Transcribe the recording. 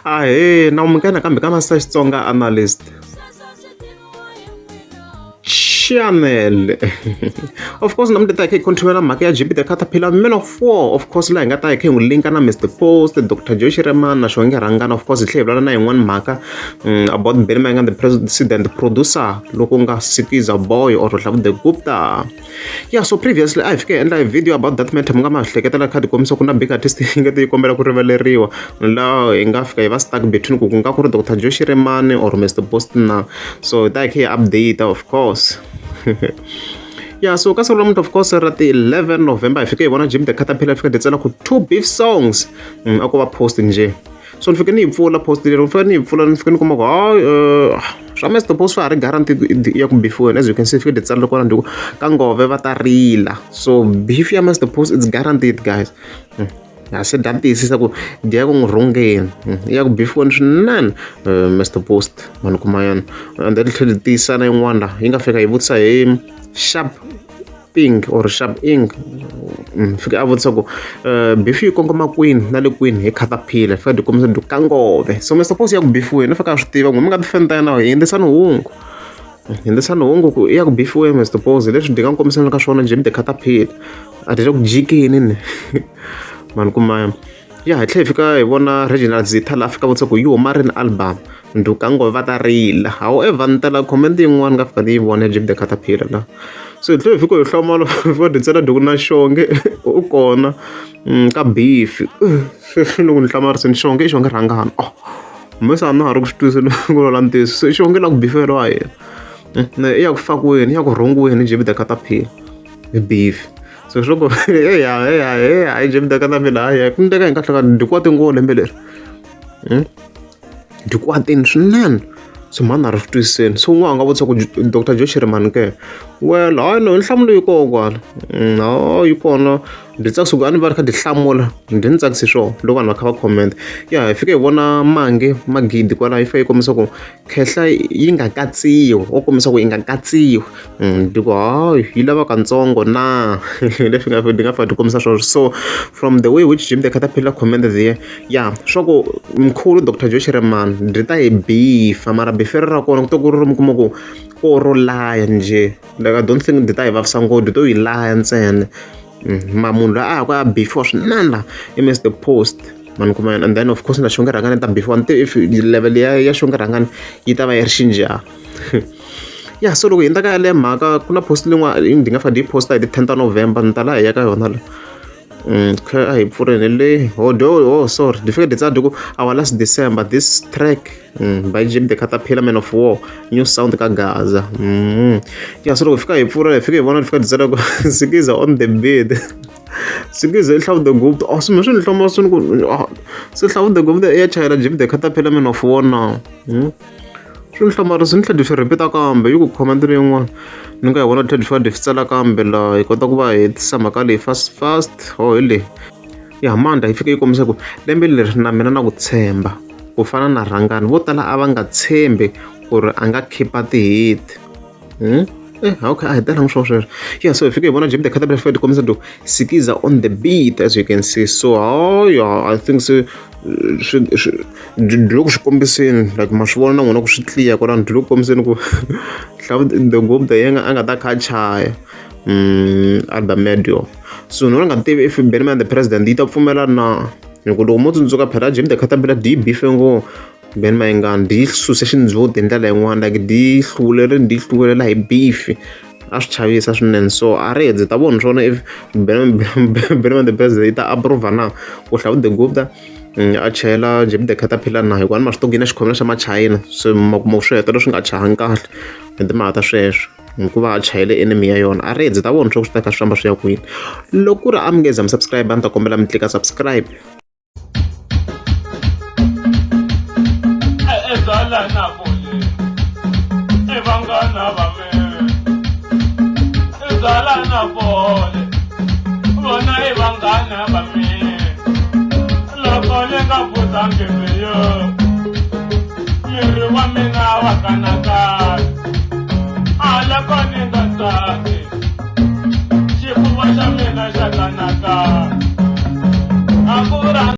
Ahee na amukela nakambe ka Master Xitsonga Analyst channel. Of course namuntlha ta hi kha hi continue na mhaka ya JP the Caterpillar Man of War. Of course laha hi nga ta hi kha hi n'wi linka na Mr Post, Dr Joe Shirimani na Xongi Rhangani. Of course hi tlhela hi vulavula na yin'wani mhaka about Benny Mayengani the president producer loko nga Sikiza Boy or Hlavu the Gupta. Yeah, so previously a hi fike hi endla video about that matter mi nga ma hleketela kha ti kombisa ku na big artist yi nga ti kombela ku rivaleriwa laha hi nga fika hi va stuck between ku ku nga ku ri Dr Joe Shirimani or Mr Post na so hi ta hi kha hi update of course. Yeah, so ka siku ra namuntlha of course ra ti 11 November hi fike hi vona Jim the Caterpillar fika ti tsala ku 2 beef songs a ko va post njhe. So ni fike ni yi pfula post leri ni fike ni yi pfula ni fike ni kuma ku hayi swa Mr Post swa ha ri guaranteed ya ku bifiweni as you can see fike ti tsarile kwala ndi ku ka ngove va ta rila so beef ya Mr Post it's guaranteed guys. Ha se dya tiyisisa ku dya ku n'wi rhungeni ya ku bifiweni swinene Mr Post mani kuma yona and then tlhela tiyisa na yin'wana la yi nga fika yi vutisa hi sharp pink or sharp ink fika a vutisa ku beef yi kongoma kwini na le kwini hi caterpillar fika ti kombisa ka ngove so Mr Post ya ku bifiweni u fika a swi tiva n'wina mi nga tifeni ta yena hindzisani hungu hindzisani hungu ku i ya ku bifiweni Mr Post leswi di nga kombisana ka swona Jim the Caterpillar a ti le ku jikeni ni mani kuma ya hi tlhela hi fika hi vona Reginald Zitha laha fika vutisa ku yi huma rini album nduka ngove va ta rila however ni tala comment yin'wana nga fika ni yi vona ya Jim the Caterpillar la so hi tlhela hi fika hi hlamala fika dyi tsala duku na Xonge u kona ka beef loko ni hlamarisini Xonge i Xonge Rhangani oh mme se a na ha ri ku swi twisisa ku vulavula ntiyiso se Xonge la ku biferiwa yena i ya ku fakiweni i ya ku rhungiweni Jim the Caterpillar hi beef so swi ku eya eya eya hayi Jim the Caterpillar hayi ku ndeka hi nga hlangana dyi kwate ngopfu lembe leri dyi kwatini swinene so mhani a ri swi twisiseni so un'wana a nga vutisa ku Dr Joe Shirimani ke well hayi no nhlamulo yi kona kwala no yi kona ndzi tsakisa ku a ni va ri kha ndzi hlamula ndzi ni tsakisi swona loko vanhu va kha va comment ya hi fike hi vona Mange Magidi kwalaho yi fike yi kombisa ku khehla yi nga katsiwi wo kombisa ku yi nga katsiwi ndi ku hayi yi lava katsongo na leswi nga ndi nga fika ti kombisa swona so from the way which Jim the Caterpillar commented there ya swa ku mkhulu Dr Joe Shirimani ndzi ta yi bifa mara bifero ra kona ku to ku ri mi kuma ku ko ro laya njhe like I don't think ndzi ta yi vavisa ngopfu ndzi to yi laya ntsena ma munhu loyi a ya ku ya bifiwa swinene la i Mr Post mani kuma and then of course na Xongi Rhangani ta bifiwa ni tivi if level ya Xongi Rhangani yi ta va yi ri xinjhani. Ya so loko hi hundza ka yaleyo mhaka ku na post leyin'wana ndzi nga fika ndzi yi post-a hi ti 10 ta November ni ta laha hi ya ka yona la a hi pfuleni leyi oh oh sorry ndzi fike ndzi tsala ku our last December this track by Jim the Caterpillar Man of War new sound ka Gaza. Ya so loko hi fika hi pfula hi fike hi vona ndzi fika ndzi tsala ku Sikiza on the beat. Sikiza i Hlavu the Gupta oh swi ni hloma swi ni ku se Hlavu the Gupta i ya chayela Jim the Caterpillar Man of War na. Swi ni hlamarisa ni tlhela ndzi swi repeat-a kambe yi ku comment leyin'wana ni nga yi vona tlhela ndzi fika ndzi swi tsala kambe laha hi kota ku va hi hetisa mhaka leyi fast fast oh hi leyi ya Amanda yi fike yi kombisa ku lembe leri na mina na ku tshemba ku fana na Rhangani vo tala a va nga tshembi ku ri a nga khipa ti-hit. Okay a hi telangi swona sweswo yeah so hi fike hi vona Jim the Caterpillar fike ti kombisa to Sikiza on the beat as you can see so oh yeah I think so swi swi loko swi kombisini like ma swi vona na n'wina ku swi clear kwalano byi le ku kombiseni ku Hlavu the Gupta yena a nga ta kha a chaya album ya Dior so ni nga tivi if Benny the President yi ta pfumela na hi ku loko mo tsundzuka phela Jim the Caterpillar dyi yi bife ngopfu Benny Mayengani dyi suse xindzhuti hi ndlela yin'wana like dyi hluvule dyi hluvulela hi beef a swi chavisa swinene so a ri ndzi ta vona swona if Benny the President yi ta approve na ku Hlavu the Gupta a chayela Jim the Caterpillar na hikuva ni ma swi tiva ku yi na xikhomela xa machayina se ma kuma ku swi hetelela swi nga chahangi kahle hi timhaka ta sweswo hikuva a chayele enemy ya yona a ri ndzi ta vona swa ku swi ta kha swi famba swi ya kwini loko ku ri a mi nge za mi subscribe a ni ta kombela mi tlika subscribe. Miri wa mina wa kanakana a loko ni nga tsaki xifuva xa mina xa kanakana.